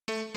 Namhlanje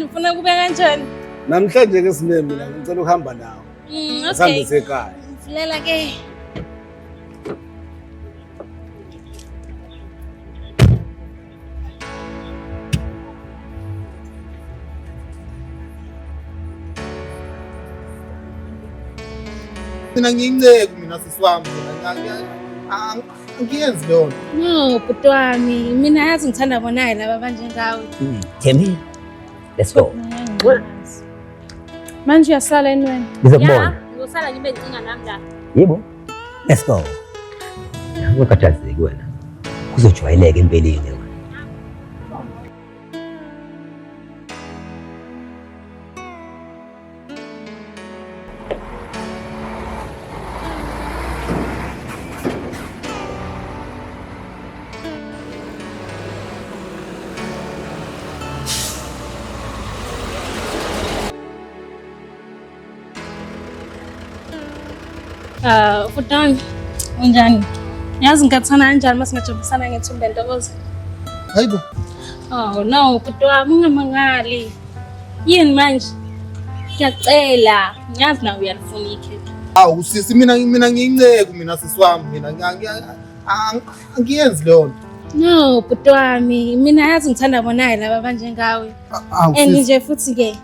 ufuna kube kanjani? Namhlanje ke sine mina ngicela ukuhamba nawe. Okay. Sihambe sekhaya. Mvulela ke. Mina ngiyinceku mina sisi wami mina angiyenzi leyo nto. No, bhuti wami, mina yazi ngithanda bonayo laba abanjengawe. Thembi, let's go. Manje uyasala yini wena? Ngizokubona. Ngizosala ngibe ncinga nami la. Yebo. Let's go. Ungakhathazeki wena. Kuzojwayeleka empeleni wena. Ah, bhuti wami, unjani? Yazi ngingathanda kanjani uma singajabusana ngethumba lentokozo. Hayibo. Oh no, bhuti wami ungamangali. Yini manje? Ngiyacela, ngiyazi nawe uyalifuna ikhekhe. Awu sisi mina ngiyinceku mina sisi wami mina angiyenzi leyo nto. No, bhuti wami, mina yazi ngithanda bonayo laba abanjengawe. Awu And sisi. nje futhi ke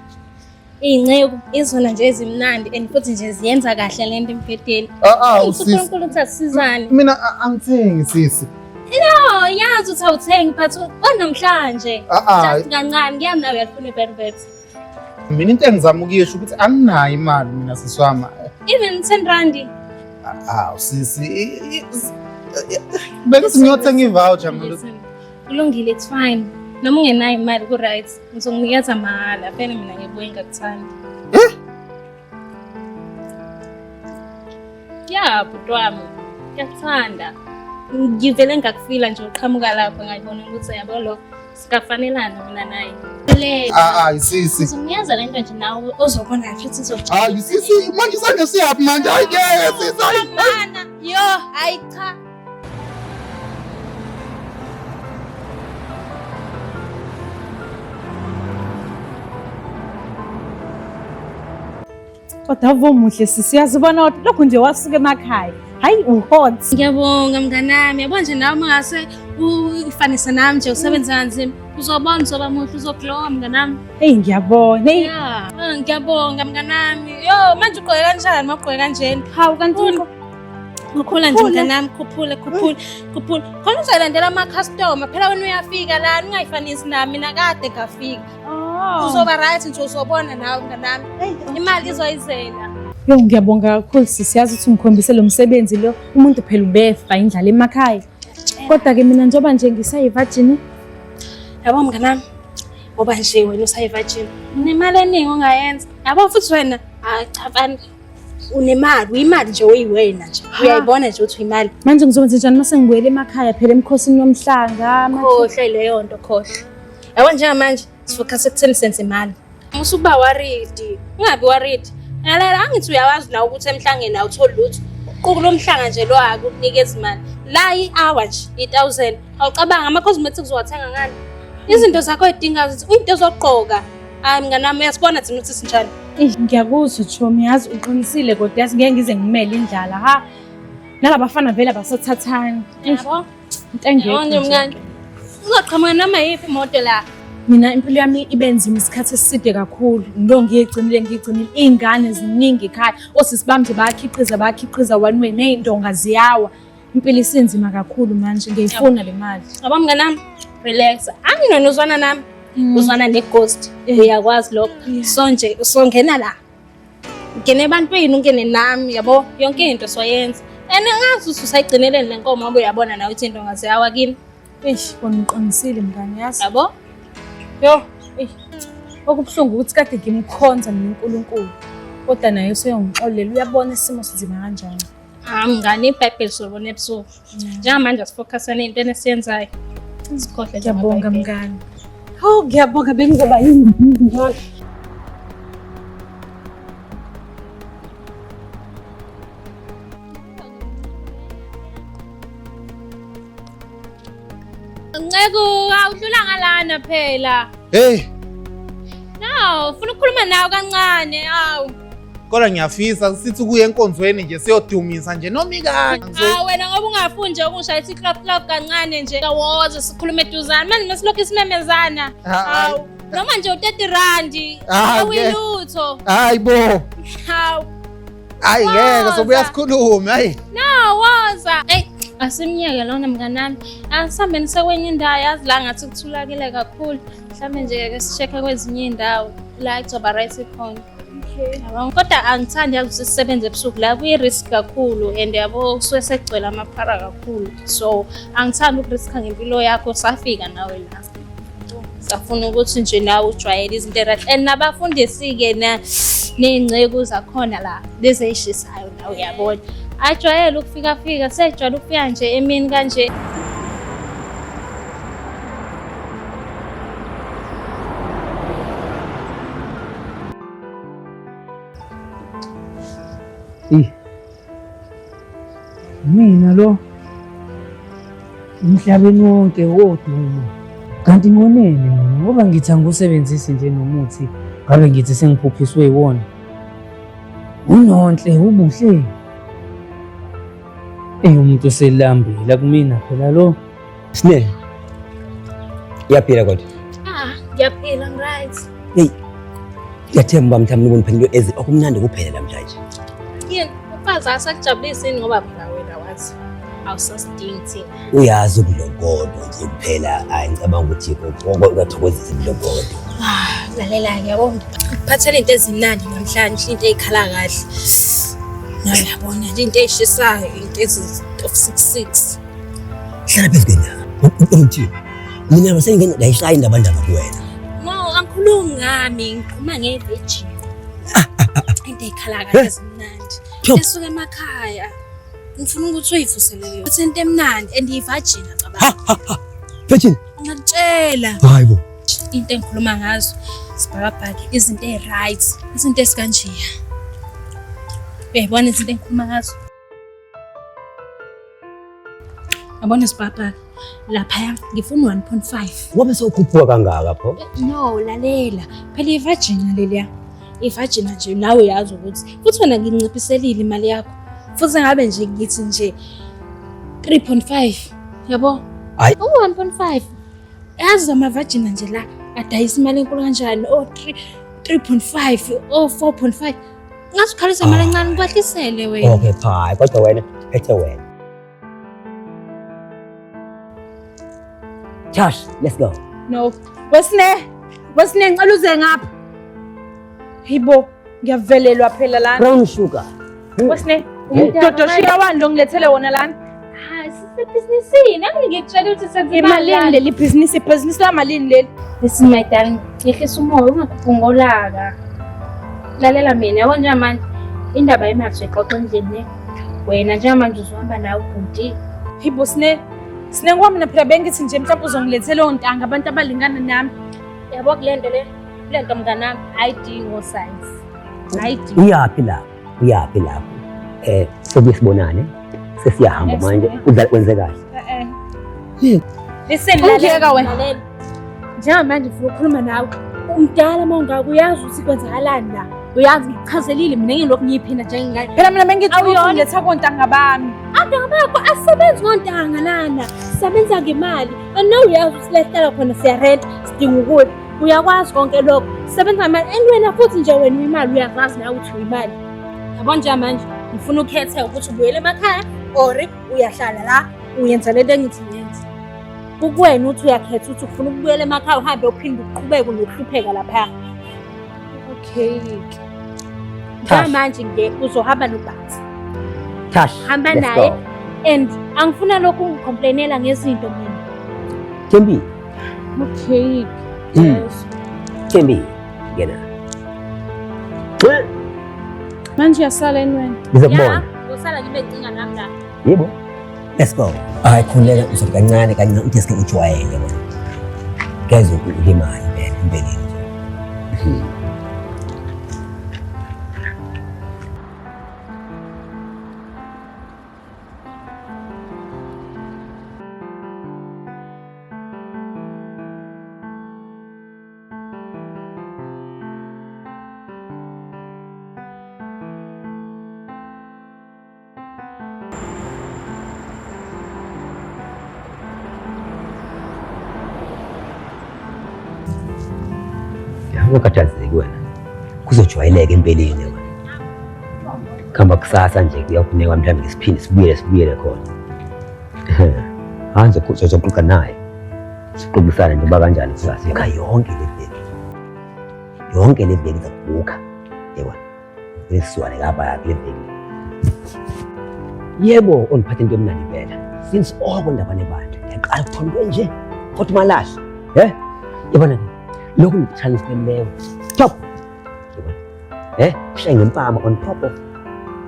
iy'nceku izona nje ezimnandi and futhi nje ziyenza kahle le nto embhedeni. Awu sisi. uNkulunkulu uthi asisizane. Mina angithengi sisi. No, yazi ukuthi awuthengi but kwanamhlanje. Just kancane, ngiyazi nawe uyalifuna i-velvet. Mina into engizama ukuyisho ukuthi anginayo imali mina sisi wami. Even 10 rand. Awu sisi. Bengithi ngiyothenga i-voucher mina. Listen, Kulungile, it's fine. Noma ungenayo imali ku-right, ngizokunikeza mahhala. Vele mina ngibuye ngakuthanda. Eh? Ya, bhuti wami, ngiyakuthanda. Ngivele ngakufila nje uqhamuka lapho ngayibona ukuthi yabo lo sikafanelana mina naye. Le. Ah sisi. Ngizokunikeza le nto nje nawe ozobona futhi izokujabulisa. Hayi sisi manje isandla siyaphi manje? Hayi ngeke sisi. Hayi. Mana, yo, hayi cha. Kodwa avomuhle sisi uyazibona kodwa lokhu nje wasuka emakhaya. Hayi uhot. Ngiyabonga mnganami. Yabo nje nawe uma ngase uyifanise nami nje usebenze kanzima. Uzobona uzoba muhle uzoglowa mnganami. Hey ngiyabona. Hey Yeah. Ah, Ngiyabonga mnganami. Yo, manje ugqoke kanjani? Uma ugqoke kanjena? hawu kanti Khuphula nje mnganami, khuphula, khuphula, khuphula. Khona uzolandela ama-customer. Phela wena uyafika la, ungayifanisi nami. Mina kade ngafika. Oh. Uzoba right nje uzobona nawe mnganami. Imali izoyizela. Yo ngiyabonga kakhulu sisi yazi ukuthi ungikhombise lo msebenzi lo umuntu phela ubefa indlala emakhaya. Kodwa ke mina njengoba nje ngisayi-virgin Yabo mnganami, ngoba nje wena usayi-virgin. Unemali eningi ongayenza. Yabo futhi wena, hayi cha mfana, unemali, uyimali nje uyiwena nje. Uyayibona nje ukuthi uyimali. manje ngizokwenza njani mase ngibuyele emakhaya phela emkhosini womhlanga. Khohlwa leyo nto, khohlwa. Yabo njengamanje sifocus ekutheni senze imali. Usukuba worried, ungabi worried. Lalela angithi uyawazi nawe ukuthi emhlangeni awutholi lutho. Uquku lomhlanga nje lo akukunikeza imali. La i-hour nje, i-1000. Awucabanga ama-cosmetics uzowathenga ngani? Izinto zakho oy'dingayo into zokugqoka. Hayi mnganami uyasibona thina ukuthi sinjani. Eyi ngiyakuzwa Chomi yazi uqinisile kodwa yazi ngeke ngize ngimele indlala ha. Nalabafana vele abasathathani. Yabo? Into engekho Yabo nje nje. mngani. Uzoqhamuka noma yiphi imoto la. Mina impilo yami ibe nzima isikhathi eside kakhulu. Ngilo ngiyigcinile ngiyigcinile. Iy'ngane ziningi ekhaya. Osisi bami nje bayakhiqiza bayakhiqiza one way ney'ndonga ziyawa. Impilo isinzima kakhulu manje ngiyayifuna le mali. Yabo mnganami, relax. Anginona uzwana nami. Uzwana ne-ghost. Uyakwazi lokho. So nje usongena la. Ungene ebantwini ungene nami yabo yonke into soyenza. And ngazi ukuthi usayigcineleni le nkomo ngoba uyabona nawe ukuthi into ngaziyawa kini. Eish, kona uqinisile mngani yazi. Yabo? Yo, eish. Okubuhlungu ukuthi kade ngimkhonza mina uNkulunkulu. Kodwa naye useyongixolela uyabona isimo sinzima kanjani. Ah mngani iBhayibheli sobona ebusuku. Njengamanje asifocusane entweni esiyenzayo. Sikhohle nje Ngiyabonga amaBhayibheli. mngani. Oh, ngiyabonga bengizoba yini njalo. Nceku, awudlula ngalana phela. Hey, No, ufuna ukukhuluma nawe kancane, awu. kodwa ngiyafisa sithi kuye enkonzweni nje siyodumisa nje noma ikanje. Ah wena ngoba ungafuni nje ukungishayisa i-clap clap kancane nje. Woza sikhulume eduzane. Manje mesilokhu simemezana. Hawu. Noma nje u-30 rand. Ah, Awilutho. Hayi bo. Hawu. Hayi ngeke sobuya sikhulume hayi. No, woza. Ey, asimyeke lona mnganami. Asihambeni sekwenye indawo yazi la ngathi kuthulakile kakhulu. Mhlawumbe nje ke sishekhe kwezinye iy'ndawo la kuzoba right khona. Yabo, kodwa angithandi yazi ukuthi sisebenze ebusuku la kuyi-risk kakhulu and yabo kusuke sekugcwele amaphara kakhulu. So angithandi ukuriskha ngempilo yakho safika nawe la. Safuna ukuthi nje nawe ujwayele izinto e-right and nabafundisi-ke ney'nceku zakhona la lezi ey'shisayo nawe uyabona. Ajwayele ukufika fika, sejwayele ukufika nje emini kanje. Mina lo emhlabeni wonke wodumo kanti ngoneni mina ngoba ngithi angiwusebenzisi nje nomuthi ngabe ngithi sengiphuphiswe yiwona unonhle ubuhle eyi umuntu uselambile kumina phela lo. Sine. Iyaphila kodwa. Ah, ngiyaphila ngi-right. Hey. Ngiyathemba mhlawumbe uboniphendule ezi okumnandi kuphela namhlanje. Yini, umfazi asakujabulisi yini ngoba phela wena wathi awusasidingi thina. Uyazi ukulokodwa nje kuphela hayi ngicabanga ukuthi kuyathokozisa ukulokodwa. Ah, lalela-ke yabo ngikuphathele into ezimnandi namhlanje, into ey'khala kahle. Nawe uyabona nje into ey'shisayo, into ezi-of 66. Hlala phezu kwendaba. Uthi mina basengena ndayishaya indaba ndaba kuwena. No, angikhulumi ngami, ngikhuluma nge-virgin. Into ey'khala kahle ezimnandi. Pho. Esuka emakhaya. Ngifuna ukuthi uyivuselele yona. Uthi into emnandi and iyi-virgin cabanga. Virgin. Ngiyakutshela. Hayi bo. Into engikhuluma ngazo sibhakabhaka izinto ey-right, izinto ezikanjeya. Uyayibona izinto engikhuluma ngazo? Yabona isibhakabhaka laphaya ngifuna 1.5. Ngoba sewukhuphuka kangaka pho. No, lalela. Phela i-virgin leliya. I-virgin nje nawe uyazi ukuthi futhi wena nginciphiselile imali yakho. Futhi ngabe nje ngithi nje 3.5 yabo? Hayi. U-1.5. Yazi ama-virgin nje la adayisa imali enkulu kanjani? O 3 3.5, o 4.5. Ngathi ukhalisa imali encane ngikwehlisele wena. Okay fine, kodwa wena phethe wena. Josh, let's go. No. Wesine, Wesine ngicela uze ngapha. Hayibo, ngiyavelelwa phela lana. Brown sugar. Wesine, umdodoshiya wani lo ngilethele wona lana? Hayi, sisebhizinisini. Angike ngikutshele ukuthi senza Imalini leli bhizinisi? Ibhizinisi lamalini leli? Listen my darling, yehlisa umoya ungakhuphi ngolaka. Lalela mina, yabo njengamanje indaba yemali soyixoxa endlini ne. Wena njengamanje uzohamba nawe ubhuti. Hayibo Sine, Sine ngoba mina phela bengithi nje mhlawumbe uzongilethela ontanga abantu abalingana nami. Yabo kule nto le, kule nto mnganami ayidingi o-size. Ayidingi. Uyaphi lapho? Uyaphi lapho? Sobuye sibonane. Sesiyahamba manje. Udlala wenze kahle. Listen, Ungiyeka lalela, wena. lalela. Njengamanje ngifuna ukukhuluma nawe. Umdala uma ungaka uyazi ukuthi kwenzakalani la. Uyazi ngikuchazelile mina ngilokhu ngiyiphinda njengengane. Phela mina bengithi Awuyona. uzongiletha kontanga bami. Abantwana bakho asebenzi ngontanga lana. Sisebenza ngemali. And now uyazi ukuthi la sihlala khona siyarenta, sidinga ukudla. Uyakwazi konke lokho. Sisebenza ngemali. And wena futhi nje wena uyimali uyazazi nawe ukuthi uyimali. Yabo njengamanje ngifuna ukhethe ukuthi ubuyele emakhaya or uyahlala la uyenza lento engithi ngiyenze. Kukuwena ukuthi uyakhetha ukuthi ufuna ukubuyela emakhaya uhambe uphinde uqhubeke nokuhlupheka laphaya. Okay. Njengamanje nje uzohamba noBatsi. Tash. Hamba let's naye. go. And angifuna lokhu ungicomplainela ngezinto mina. Thembi. Okay. Yes. Thembi. Ngena. Manje uyasala yini wena? Ngizokubona. Ya, Ngisala ngibe inkinga nami la. Yebo. Let's go. Hayi khuleka uzothi kancane kancane uthi sike ujwayele wena. Ngeze ulimale impela empeleni nje. Ungakhathazeki wena, kuzojwayeleka empeleni wena. Kuhamba kusasa nje kuyafuneka mhlawumbe siphinde sibuyele sibuyele khona. Hayi ngizoxoxa naye. Sixoxisane nje uba kanjani kusasa. Ekhaya yonke le veki. Yonke le veki ngizakubhukha. Yebo. Ngisizwane ngapha kule veki. Yebo, ongiphathe into emnandi impela. Since oko ndaba nebandla, ngiyaqala ukuthola into enje. Kodwa malahle, eh? Yabona ke, lokhu ngikutransferileyo. Top. Yabona? Eh, ushaye ngempama on top of.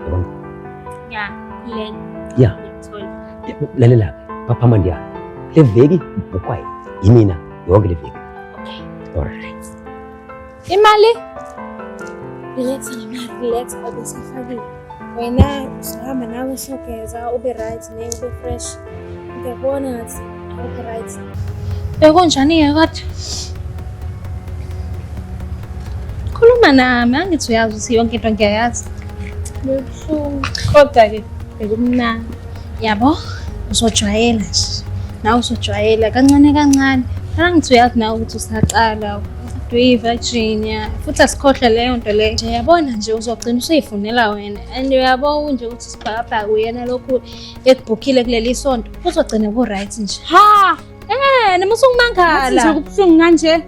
Yabona? Ya, le. Yeah. Ngiyakuthola. Lalela ke, phaphama ndiya. Le veki ibhukwa yimina yonke le veki. Okay. All right. Imali? Relax ngemali, relax abesifakile. Wena uzohamba nawe usogeza ube right ne ube fresh. Ngiyabona ngathi awukho right. Bekunjani-ke kodwa? Khuluma nami, angithi uyazi ukuthi yonke into ngiyayazi. Bekubuhlungu kodwa-ke bekumnandi. Yabo, uzojwayela nje. Nawe uzojwayela kancane kancane. Phela angithi uyazi nawe ukuthi usaqala uyi-virgin futhi asikhohlwe leyo nto leyo. Nje yabona nje uzogcina usuyifunela wena and uyabo nje ukuthi isibhakabhaka uyena lokhu ekubhukhile kuleli sonto uzogcina ku-right nje. Ha! Eh, noma Ngathi usungimangala. nje kubuhlungu kanje.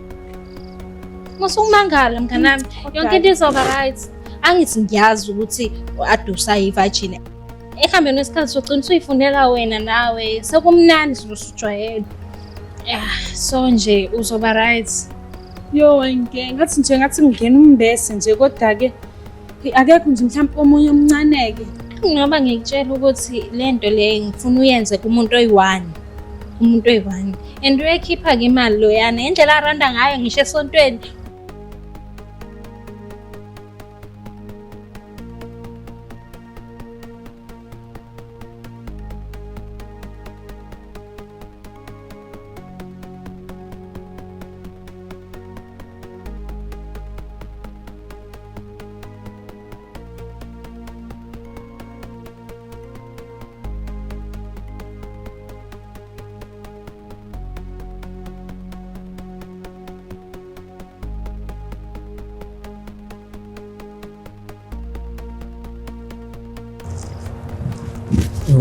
Uma usungimangala mnganami, yonke into izoba right. Angithi ngiyazi ukuthi ade usayi-virgin. Ekuhambeni kwesikhathi uzogcina usuyifunela wena nawe. Sekumnandi usujwayele. Yeah, so nje uzoba right. Yo, ngike ngathi nje ngathi ngingena umbese nje kodwa-ke akekho nje mhlawumpe omunye omncane-ke. Ngoba ngikutshela ukuthi le nto le ngifuna uyenze kumuntu oyi-one. Umuntu oyi-one. And uyayikhipha-ke imali loyana. Indlela aranda ngayo ngisho esontweni.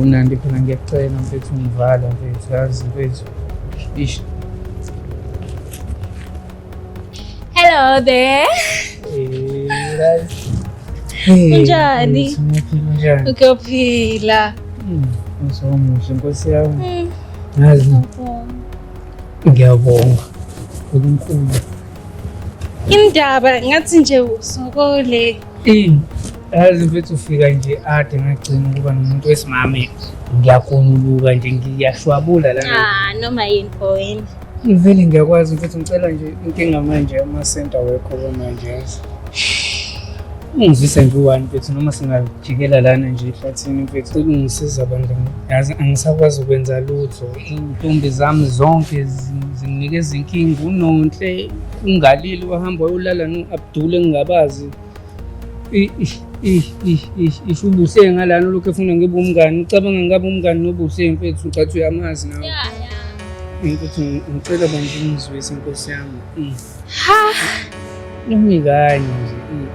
Unandi phela ngiyakucela mfethu ungivala mfethu yazi mfethu. Ish. Hello there. Eh, Hey. Unjani? mfethu, ngiyaphila, Unjani? Uyaphila. Usomuhle Nkosi yami. Mm. Yazi ngiyabonga. Unkulunkulu. Indaba ngathi nje usokole. Eh, yazi mfethu ufika nje ade ngagcina ukuba nomuntu wesimame. Ngiyakunuluka nje ngiyashwabula la. Ah, noma yini for wena. Vele ngiyakwazi mfethu ngicela nje inkinga manje amasenta awekho manje yazi. Ungizwise nje u-one mfethu noma singajikela lana nje ehlathini mfethu cela ungisiza bandla yazi angisakwazi ukwenza lutho iy'ntombi zami zonke zinginikeza inkinga uNonhle ungalile wahamba wayolala no-Abdul engingabazi isho uBuhle ngalana ulokhu efuna ngibe umngani ucabanga ngabe umngani noBuhle mfethu ngicathi uyamazi nawe. Yeah, yeah. Mfethu ngicela bandla ungizwise Nkosi yami. Ha. Nami kanye nje.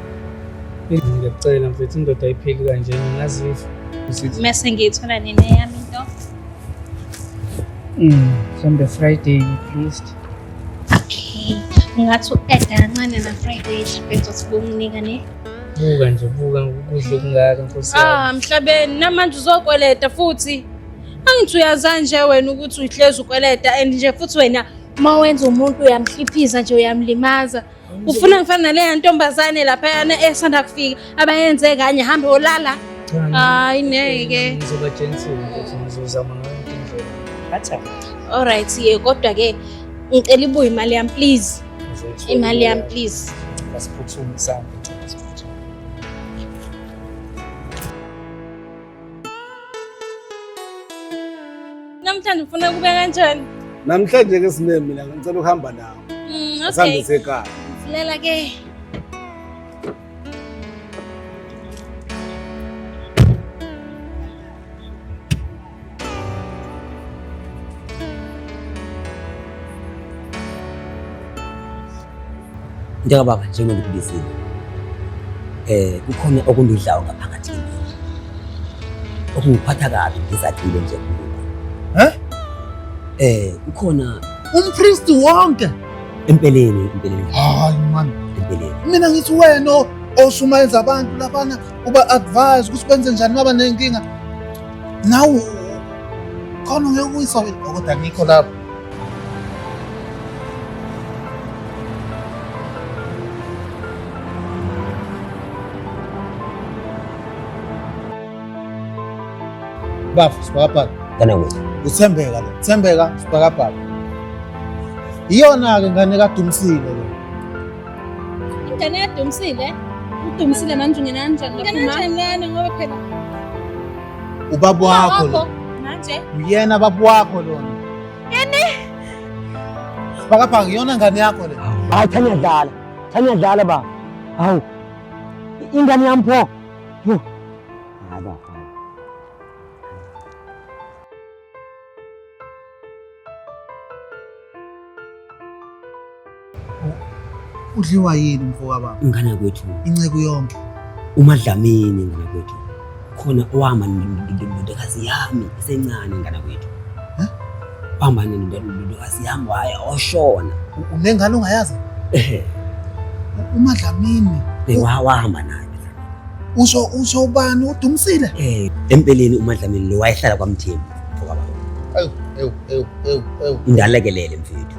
Ngiyacela mfethu indoda ayiphili kanje ngingazifa. Usithi Mese ngiyithola nini eyami into? Mhlawumbe Friday at least. Okay. Ngathi u-add kancane na Friday mfethu uthi bunginika ne. Buka nje buka ukudla okungaka Nkosi yami. Ah, mhlabeni namanje uzokweleta futhi. Angithi uyazi nje wena ukuthi uhlezi ukweleta and nje futhi wena uma wenza umuntu uyamhliphiza nje uyamlimaza. Ufuna ngifana naleya ntombazane laphayana esanda kufika abayenze kanye hambe olala. Hayi ngeke. Ngizoba gentle mfethu, ngizozama ngayo yonke indlela. Thatha. Alright ye kodwa ke ngicela ibuye imali yami please. Ngizoyithola Imali yami please. Asiphuthume sambe, asiphuthume. Namhlanje ufuna kube kanjani? Namhlanje ke sine mina ngicela ukuhamba nawe. Asambe Okay. sekhaya. Silela ke. Njengoba njengoba ngikubizile kukhona okungidlayo ngaphakathi kimi okungiphatha kabi ngizacile nje kuko. Kukhona Umpristi wonke. Empeleni. Hayi man. Empeleni. Mina ngithi wena oshumayeza abantu laphana uba advise ukuthi benze njani maba nenkinga. Nawe khona ngeke uyisa kodwa ngikho lapho. Bafu sibhakabhaka. Ngane wethu. Uthembeka lo. Thembeka sibhakabhaka. Iyona ke ngane kaDumsile le. Ingane yaDumsile? UDumsile manje ungena kanjani lapho Ingane ma? kanjani lana ngoba phela Ubaba wakho lo. Manje Uyena baba wakho lona. Yini? Sibhakabhaka iyona ngane yakho le. Hayi thanyadlala. Thanyadlala baba. Hawu. Ingane yami pho. Yo. Hayi baba. Udliwa yini mfo kababa? Ingane kwethu. Inceku yonke. UMadlamini ingane kwethu. Khona owama ndodakazi yami isencane ingane kwethu. Wahamba nendodakazi yami waya oshona. Unengane ongayazi? UMadlamini. Wahamba naye. Usho ubani uDumsile? Empeleni uMadlamini lo wayehlala kwaMthembu mfo kababa. Ewu ewu ewu ewu ewu. Indalekelele mfethu.